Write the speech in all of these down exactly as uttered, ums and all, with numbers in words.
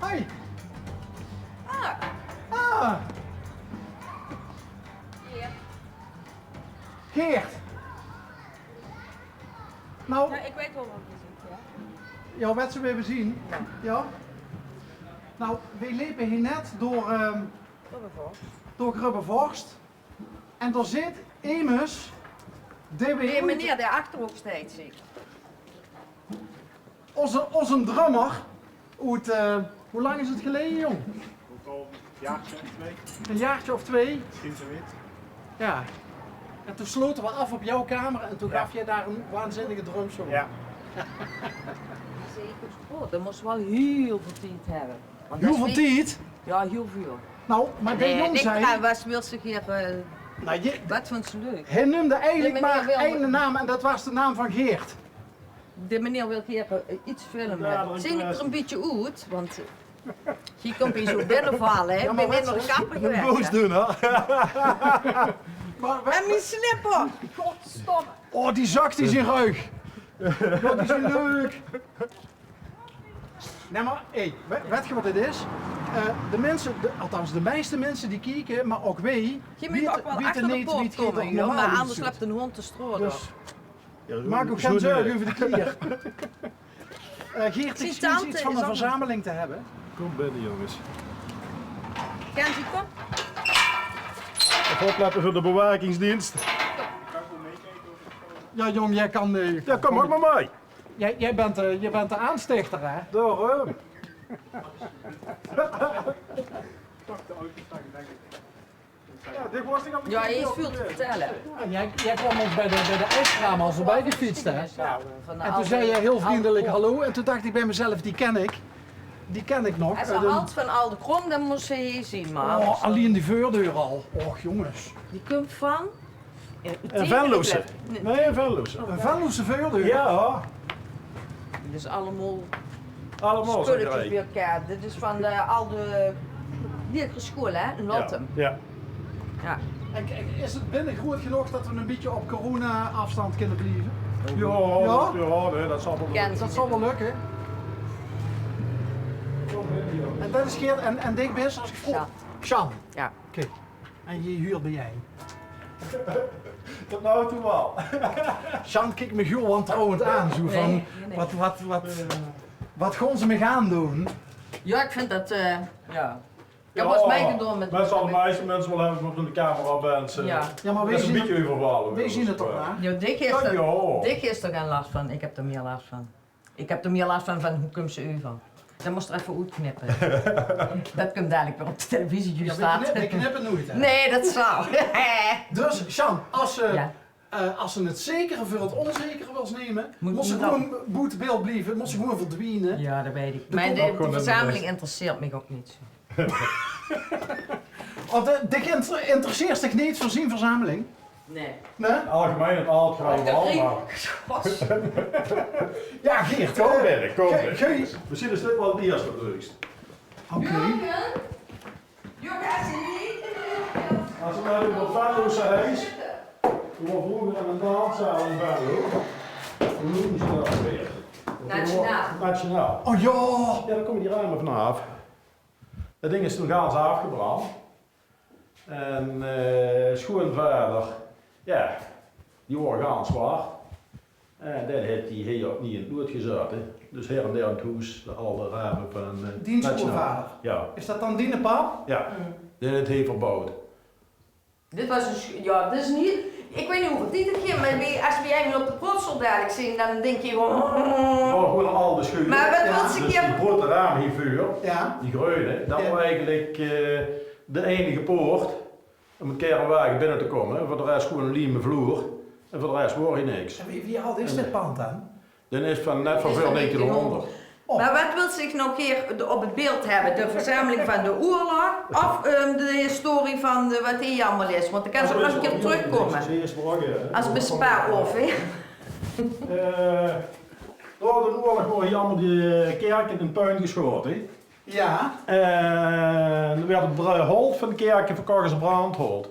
Hoi. Ah. Ah. Geert. Nou. Ja, ik weet wel wat we zien, ja. Ja, wat ze weer zien. Ja. Nou, we lepen hier net door, ehm, door Grubbevorst. En dao zit emes, de... Meneer, de achter ook steeds zit. Ozze, ozze drummer oet, eh, hoe lang is 't geleje, jóng? Ouk al e jaorke of twee. E jaorke of twee? Misschien zoiets. Ja. En toen slote we af op jouw kamer en toen gaf jij daar een waanzinnige drumsolo. Ja. Oh, dan mos wel hiel veel tied hebbe. Hiel veel tied? Ja, hiel veel. Nou, maar de jóng zei... Waas, wil ze hier, eh, wat vond ze leuk? Hij neumde eigenlijk maar eine naam en dat waas de naam van Geert. De meneer wil hier, eh, iets filme. Zien ik er een bietje oet? Want, eh, hier komt hij zo binnenvallen, hè? Ja, maar ik ben nog kapper geweest, hè? En mijn slipper! Godstomme! Oh, die zak, die zien ruig. Ja, die zien leuk. Nee, maar, hey, weet je wat het is? Eh, de mensen, de, althans de meeste mensen die kijken, maar ook wij, weten niet wie het normaal is. Maar anders loopt een hond de straat op. Dus Ja, zo, maak ook geen zorgen over de klier. Eh, Geert, ik schijn iets van een verzameling te hebben. Kom binnen, jongens. Gaan ze komen? Even opletten voor de bewakingsdienst. Ja, jong, jij kan, eh, ja, kom ook maar mee. Jij, jij bent, eh, jij bent de aanstichter, hè? Daarom. Ja, iets veel te vertellen. En jij, jij kwam ons bij de, bij de ijskraam al voorbij gefietst, hè? En toen zei jij heel vriendelijk hallo. En toen dacht ik bij mezelf, die ken ik. Die ken ik nog. Als ze halt van Alde Krom, dan moest ze hier zien, maar... Oh, alleen die voordeur al. Och, jongens. Die komt van... Een Venlose. Nee, een Venlose. Een Venlose voordeur? Ja. Dit is allemaal... Allemaal spulletjes bij elkaar. Dit is van de alde lagere school, hè, in Lottum. Ja. Ja. En, en is het binnen groot genoeg dat we een beetje op corona-afstand kunnen blijven? Ja, ja, nee, dat zal wel lukken. Dat zal wel lukken. En dat is Geert en, en Dick Bis als ik vroeg. Sjan. Sjan. Ja. Oké. En je huurt bij jij. Tot nou toe wel. Sjan kijkt me heel wantrouwend aan, zo van, wat, wat, wat, wat gaan ze me gaan doen? Ja, ik vind dat, eh, ja. Ik heb wel eens meegedaan met... Mensen, de meeste mensen willen hebben met een camera, mensen. Ja, maar dat is een beetje overvallen. Wij zien het toch maar. Ja, Dick heeft er, Dick heeft er geen last van. Ik heb er meer last van. Ik heb er meer last van, van hoe komt ze over? Dan moest er even oetknippen. Dat komt dadelijk weer op de televisie, juist. Ja, we knippen, we knippen nooit, hè? Nee, dat is wel. Dus, Sjan, als ze, eh, als ze het zekere voor het onzekere wils nemen, moest ze gewoon boete beeld blijven, moest ze gewoon verdwijnen. Ja, dat weet ik. Maar de, de verzameling interesseert mij ook niet. Oh, de, de geïnter-, interesseert zich niet voor zijn verzameling? Nee. Nee? Algemeen het alt graag wel, maar... Ja, Geert, kom binnen, kom binnen. Misschien is dit wel het eerste leukste. Oké. Als we naar de Venlose huis, toen we vroeger in een danszaal in Venlo, hoe noemen ze dat weer? Nationaal. Nationaal. Oh ja! Ja, daar komen die ramen vanaf. Dat ding is toen gans afgebrand. En, eh, schoonvader, ja, die waor gans zwaar. En dan het die hier opnieuw in 't lood gezate. Dus her en der in 't hoes, de alde ramen van, eh, dien schoonvader? Ja. Is dat dan dien pap? Ja, dan het hij verbouwd. Dit was een, ja, dit is niet, ik weet niet hoeveel tied het ging, maar wie, als we eenmaal op de protser dadelijk zien, dan denk je gewoon... Oh, gewoon al de scheur. Maar wat wil ze... Dus die grote raam hiervoor, ja, die greune, dat was eigenlijk, eh, de enige poort om het kernwagen binnen te komen. En voor de rest gewoon een lieme vloer. En voor de rest waor hier niks. En wie, wie oud is dit pand dan? Dit is van net van veur negentienhonderd. Oh. Maar wat wil zich nog hier op het beeld hebben? De verzameling van de oorlog of, ehm, de historie van de, wat hier allemaal is? Want dan kan ze ook nog een keer terugkomen. Als bespaar of, hè? Eh, door de oorlog worden hier allemaal die kerken in puin geschoten. Ja. En er werd het br-, holt van de kerken verkocht als brandholt.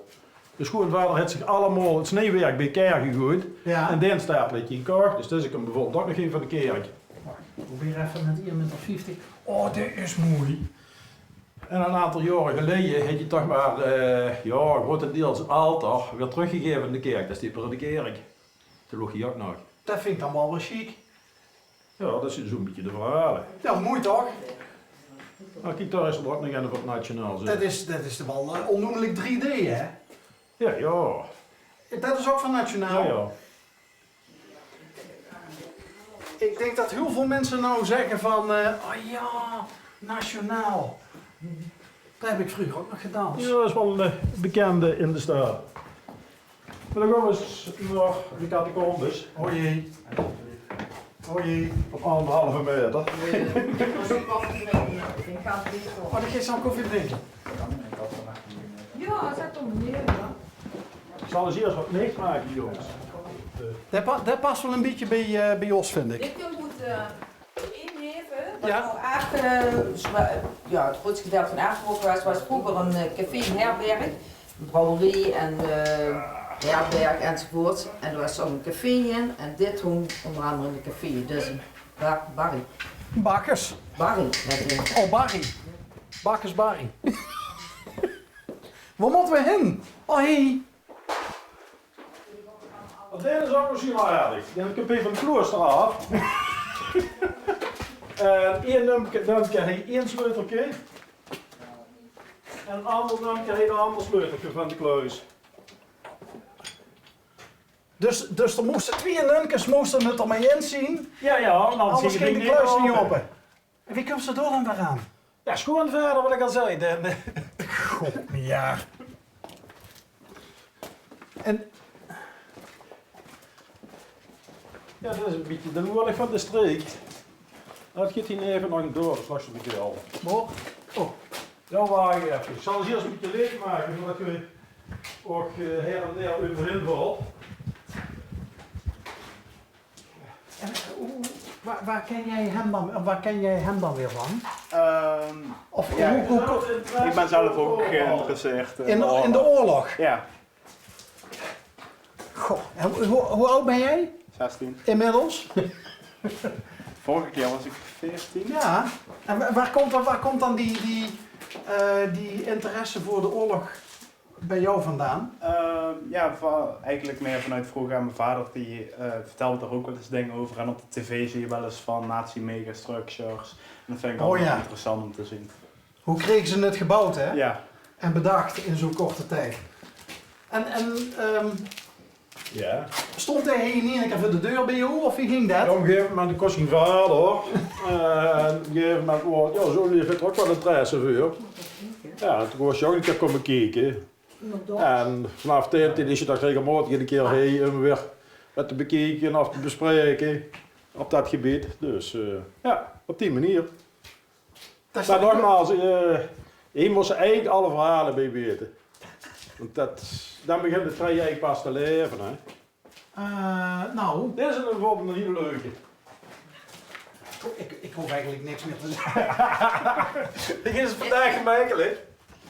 De schoonvader het zich allemaal het sneeuwwerk bij elkaar gegooid. Ja. En dan stapel het je in kocht. Dus dit is ik hem bijvoorbeeld ook nog even van de kerk. Wach, probeer effe mit ieën meter vieftig. Oh, dit is moei. En 'n aantal jaore geleje haet 'r toch mer, eh, jao, grotendeels 't altaar weer trökgegeve aan de kèrk. Det steit weer in de kèrk. Toen loog 'r ouch nog. Det vinj ich dan waal weer sjiek. Jao, det zeen zoe'n bietje de verhaole. Jao, moei toch? Mer kiek, dao is 'r ouch nog ein van 't Nationaal, zèk. Det is, det is waal, eh, onnoemelik drie D, hè? Jao, jao. Det is ouch van Nationaal. Jao, jao. Ich dink det hiel väöl minse noe zègke van, eh, oh jao, Nationaal. Dao höb ich vreuger ouch nog gedans. Jao, det is waal 'n, eh, bekènde in de staod. Mer dan gaon v'r ins nao de catacombes. O jee. O jee. Op angerhalve maeter. O, dan geis se al koffie drinke. Jao, zèt 'm neer, jao. Ich zal ins ieës get leeg make, jónges. Det pa-, det pas waal 'n bietje bie, eh, bie ós, vinj ich. Dit kump oet, eh, Ineve, wat noe ech, eh, zwa-, jao, 't groeatste gedeelte van Aerfgebroek waas, waas vreuger 'n, eh, café en herberg. 'n Brouwerie en, eh, herberg enzovoorts. En d'r waas ouch 'n café in. En dit hóng ónger angere in 't café. Dus 'n bar-, barrie. Bakkes. Barrie, jao, dit. Oh, barrie. Bakkes barrie. Wo mótte v'r hin? Oh, hie. Dit is ouch mesjien waal aardig. Dan kump 'r van 't kloester aaf. En ieën nunke, nunke haet ieën sleutelke. En 'n anger nunke haet 'n anger sleutelke van de kluis. Dus, dus d'r móste twieë nunkes móste 't d'r mei eins zeen. Jao, jao, anders ging de kluis neet ope. En wie kump ze dao dan weer aan? Jao, sjoeanvader, wat ich al zag. De, de God, jao. En jao, det is 'n bietje de oorlog van de streek. Det geit hie effe nog door, det is nog zoe'n bietje al. Wo? Oh. Jao, wach effe. Ich zal 't ieës 'n bietje leeg make, zoedet v'r ouch, eh, her en der euverhaer valle. En, eh, hoe, waar, waar ken jij hem dan, waar ken jij hem dan weer van? Ehm, of ja, hoe, hoe, ik ben zelf ook geïnteresseerd in de oorlog. In de oorlog? Ja. Goh, en hoe, hoe oud ben jij? Zestien. Inmiddels? Vorige keer was ik veertien. Ja. En wa-, waar komt dan, waar komt dan die, die, eh, die interesse voor de oorlog bij jou vandaan? Ehm, ja, va-, eigenlijk meer vanuit vroeger aan mijn vader. Die, eh, vertelde er ook wel eens dingen over. En op de tv zie je wel eens van nazi-megastructures. En dat vind ik altijd wel interessant om te zien. Hoe kregen ze het gebouwd, hè? Ja. En bedacht in zo'n korte tijd. En, en, ehm, stond hij hie in ene kier veur de deur bij jou, of wie ging dat? Ja, op een gegeven moment, ik was zien vader. En op een gegeven moment, oh, ja, zo leef ik er ook wel interesse voor. Ja, toen was je ook een keer komen kijken. En vanaf die tijd is je toch regelmatig een keer heen om weer wat te bekijken of te bespreken op dat gebied. Dus, eh, ja, op die manier. Maar nogmaals, eh, hier moesten eigenlijk alle verhalen bij weten. Want dat, dan begint het traject pas te leven, hè. Eh, nou. Dit is bijvoorbeeld een hele leuke. Ik, ik hoef eigenlijk niks meer te zeggen. Dit is vandaag gemakkelijk.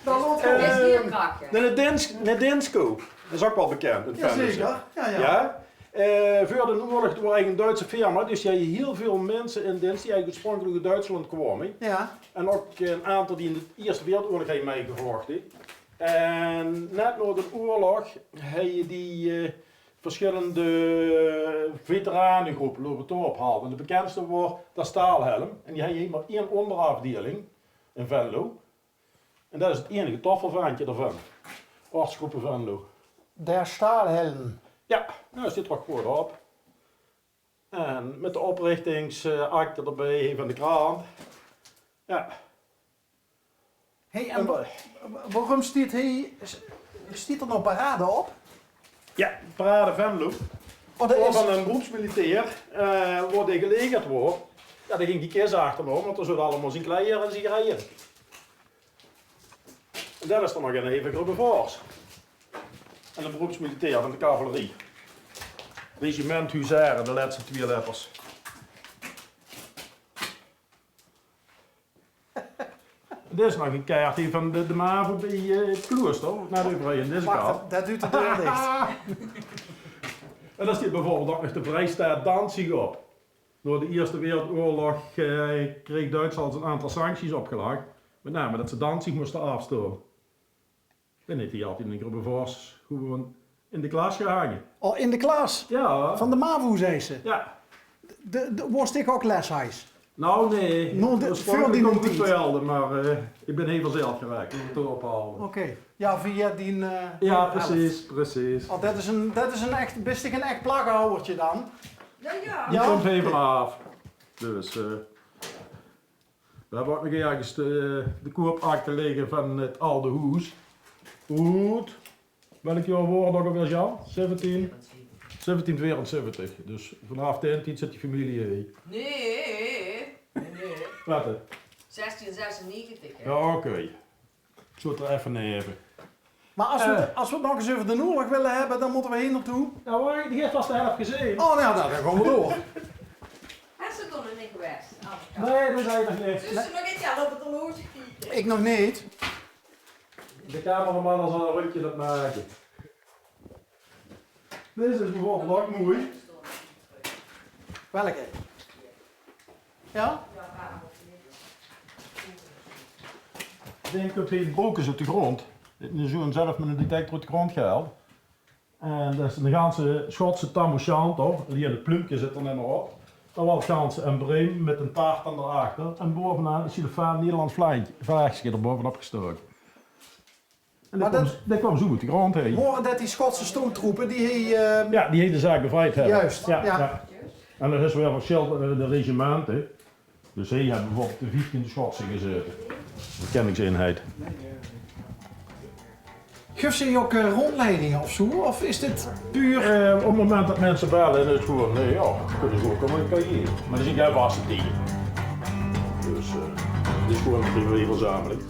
Dat loopt gewoon. Ehm, de Nadins-, Nadinsko. Dat is ook wel bekend in Venlo. Jazeker, ja, ja. Ja? Eh, veur de oorlog, er was eigenlijk een Duitse firma, dus die hadden heel veel mensen in dienst die eigenlijk oorspronkelijk uit Duitsland kwamen. Ja. En ook een aantal die in de Eerste Wereldoorlog hebben meegevochten. En net na de oorlog hadden die, eh, verschillende veteranengroepen lopen te ophalen. En de bekendste was de Stahlhelm. En die hadden maar één onderafdeling in Venlo. En dat is het enige toffelventje daarvan. Ortsgroepen Venlo. Der Stahlhelm. Ja, nou is dit toch goed op. En met de oprichtingsakte erbij van de krant. Ja. Hey, en wa-, waarom stiet hij, stiet er nog parade op? Ja, Parade Venlo. Oh, dat is van een beroepsmilitair, eh, waar die gelegerd wordt. Ja, daar ging die kist achterna, want er zitten allemaal zijn kleier en zijn greien. En dan is er nog een hevige groep vors. En een beroepsmilitair van de cavalerie. Regiment huzaren, de laatste twee letters. Dit is nog een kaart hie van de, de MAVO bij, eh, het klooster, net euverhaer aan deze kant. Wacht, dat duwt de deur dicht. En daar staat bijvoorbeeld ook nog de Vrijstaat Danzig op. Nao de Ierste Wereldoorlog, eh, kreeg Duitsland 'n aantal sancties opgelag. Mit name det ze Danzig móste aafstaon. Dan haet 'r altied in de Grubbevors gewoen in de klas gehange. Oh, in de klas? Ja. Van de mavo, zeis se? Ja. De, de, wós dich ouch les haes? Nou, nee. Nog de, veur die nog tied? Veur die nog tied. Mer, eh, ich bin hiel verzeild geraak, mót ich toch ophalde. Oké. Ja, via die, eh, ja, precies, precies. Oh, det is ein, det is ein ech, bis dich ein ech plaghouwertje dan? Ja, ja. Die kump hiel vanaaf. Dus, eh, Veer höbbe ouch nog örges de, de koopakte ligke van 't alde hoes. Oet, welk jaor waor 't ouch alweer, Jan? Zeventien? Zeventien veerenzeventig. Dus vanaaf dae tied zit die femilie hie. Nee, nee, nee. Waat, hè? Zestien zesennegentig, hè? Ja, oké. Ich zoot 'r effe neve. Mer es v'r 't, eh, es v'r 't nog ins euver d'n oorlog wille höbbe, dan mótte v'r hie naotoe. Ja, mer die haet pas de helf gezeen. Oh, ja, dan, dan gaon v'r door. Is ze d'r nog neet gewaes? Nee, det is eigelik neet. Dus nog neet, ja, op 't horloge kieke. Ich nog neet. De cameraman zal ein rundje laote make. Deze is bieveurbeeld ouch moei. Welke? Ja? Dae kump hiel broekes oet de grónd. Dit is zoe'n zelf mit 'ne detector oet de grónd gehaold. En det is 'ne ganse Schotse Tam O'Shanter. Allein 't pluumke zit d'r neet mier op. Dan waal 't ganse embleem mit 'n taart d'r achter. En bovenaan 'n cellofaan Nederlands vlaag-, vlaagske d'r bovenop gestoke. En det kwaam zoe oet de grónd, hè. Wore det die Schotse stoomtroepe die hie, eh, ja, die hie de zaak bevrijd höbbe. Juist, ja, ja. En det is weer versjil, eh, de regimente. Dus hie haet bieveurbeeld de vieftiende Schotse gezaete. Verkenningseenheid. Gufs se ouch, eh, rondleidinge of zoe? Of is dit puur... Eh, op 't moment det minse belle en 't is gewoen, eh, ja, kónne ze ouch kómme kieke. Mer die zeen gein vaste tied. Dus, eh, 't is gewoen 'n privéverzameling.